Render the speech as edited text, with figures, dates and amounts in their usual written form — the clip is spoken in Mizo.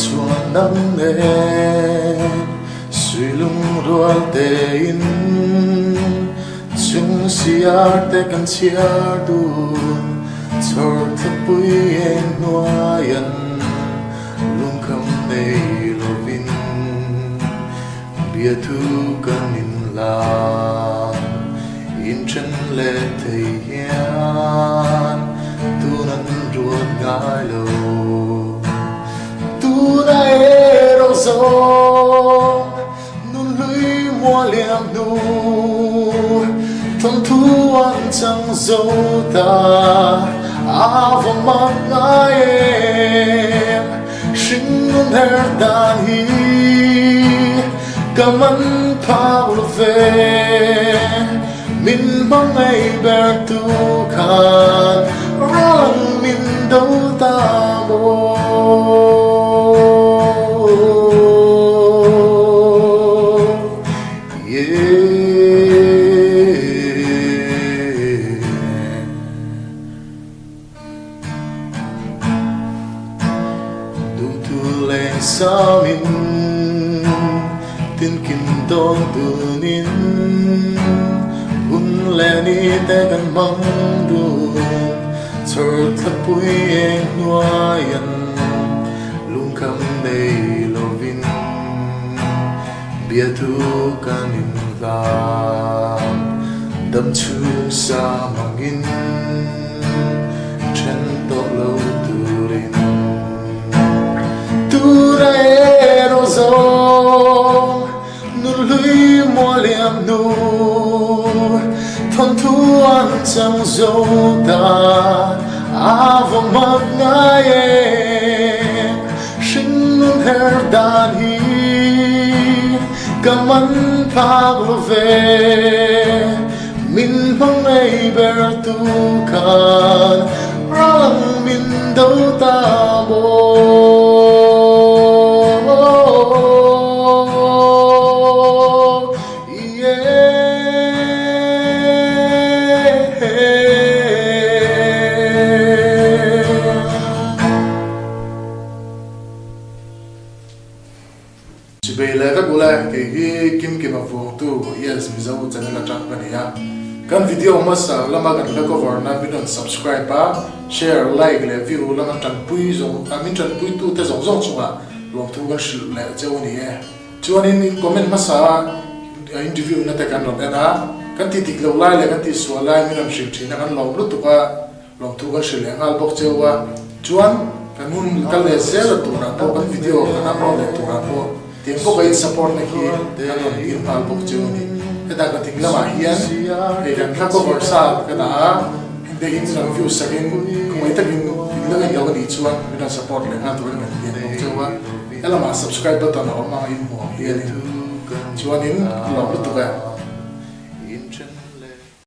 chuan nang nen suilung rual tein chung siar te kan chhiar dun chhawr thlapui eng hnuaian lungkham nei lovin biathu kan inlan inthen leh thei hian tun an ruat ngai lo. Tuna erawh zawng nun hlui mua liam hnu thawnthu an chang zo ta a va mak ngai em hringnun her dan hi ka man phak lo ve min hmang ngei ber tu khan rang min do ta maw. Duhtu leng samin tinkim dawn dunin hun leh ni te kan hmang dun chhawr thlapui eng hnuaian lungkham nei lovin biathu kan inhlan dam chhung sa mangin then tawh lo turin tura erawh zawng nun hlui mual liam hnu thawnthu an chang zo ta a va mak ngai em hringnun her dan hi ka man phak lo ve. Min hmang ngei ber tu khan rang min do ta maw? Chibei leh vek ule, kei hi Kim Kima vuangtu Yes Mizo channel atang ka ni a. Kan video hmasa lama kan hla cover nan min rawn subscribe a, share, like leh view lama tanpui zawng a min tanpui tu te zawng zawng chungah lawmthu kan hrilh leh cheu a ni e. Chuanin in comment hmasa a in review na te kan rawn en a, kan tih dik loh lai leh kan tih sual lai min rawn hrilh thin a kan lawm lutuk a. Lawmthu kan hrilh leh nghal bawk cheu a, chuan kan hun kal leh zel a turah pawh kan video kan upload leh turah pawh tiang bawk a in support na hi kan rawn dil nghal bawk cheu a ni. Heta ka ding lamah hian hei kan hla cover sa ka dah a, hengte hi min rawn view sakin khawngaih takin in la en lo a nih chuan min rawn support leh nghal turin kan dil bawk cheu a, helamah subscribe button a awm ang a in hmuh ang hianin chuanin ka lawm lutuk e.